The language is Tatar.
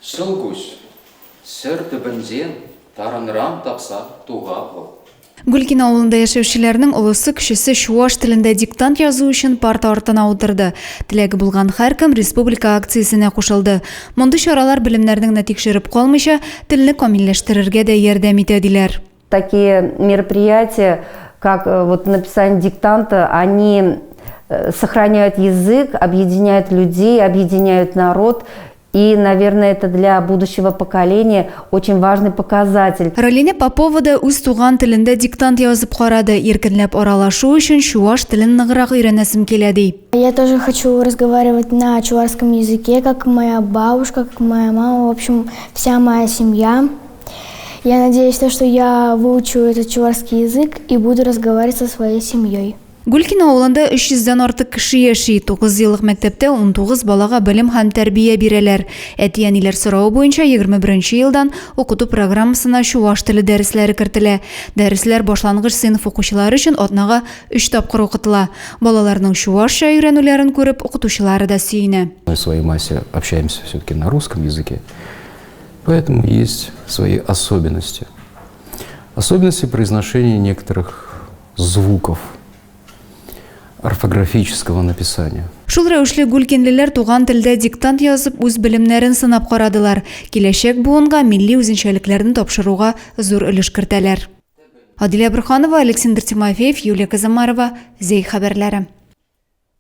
Ҫӑлкуҫ, ҫӗр тӗпӗнчен тарӑнран тапса тухать вӑл. Гулькино авылында яшәүчеләрнең олысы-кечесе чуаш телендә диктант язу өчен парта артына утырды. Теләге булган һәркем республика акциясенә кушылды. Мондый чаралар белемнәрне генә тикшереп калмыйча, телне камилләштерергә дә ярдәм итә, диләр. Такие мероприятия, как э, вот написание диктанта, они э, сохраняют язык, объединяют людей, объединяют народ. И, наверное, это для будущего поколения очень важный показатель. Ралинә Попова да үз туган телендә диктант язып карады. Иркенләп аралашу өчен чуаш телен ныграк өйрәнәсем килә, ди. Я тоже хочу разговаривать на чувашском языке, как моя бабушка, как моя мама, в общем, вся моя семья. Я надеюсь, то, что я выучу этот чувашский язык и буду разговаривать со своей семьей. Гулькино авылында 300 дән артык кеше яши. Тугызъеллык мәктәптә 19 балага белем һәм тәрбия бирәләр. Әти-әниләр соравы буенча 21 нче елдан укыту программасына чуваш теле дәресләре кертелә. Дәресләр башлангыч сыйныф укучылары өчен атнага өч тапкыр укытыла. Балаларның чувашча өйрәнүләрен күреп, укытучылары да сөенә. Мы в своей массе общаемся все-таки на русском языке, поэтому есть свои особенности. Особенности произношения некоторых звуков орфографического написания. Шул рәвешле гулькинлеләр туган телдә диктант язып, үз белемнәрен сынап карадылар, киләчәк буынга милли үзенчәлекләрне тапшыруга зур өлеш кертәләр. Адилә Борһанова, Александр Тимофеев, Юлия Казамарова, Зәй хәбәрләре.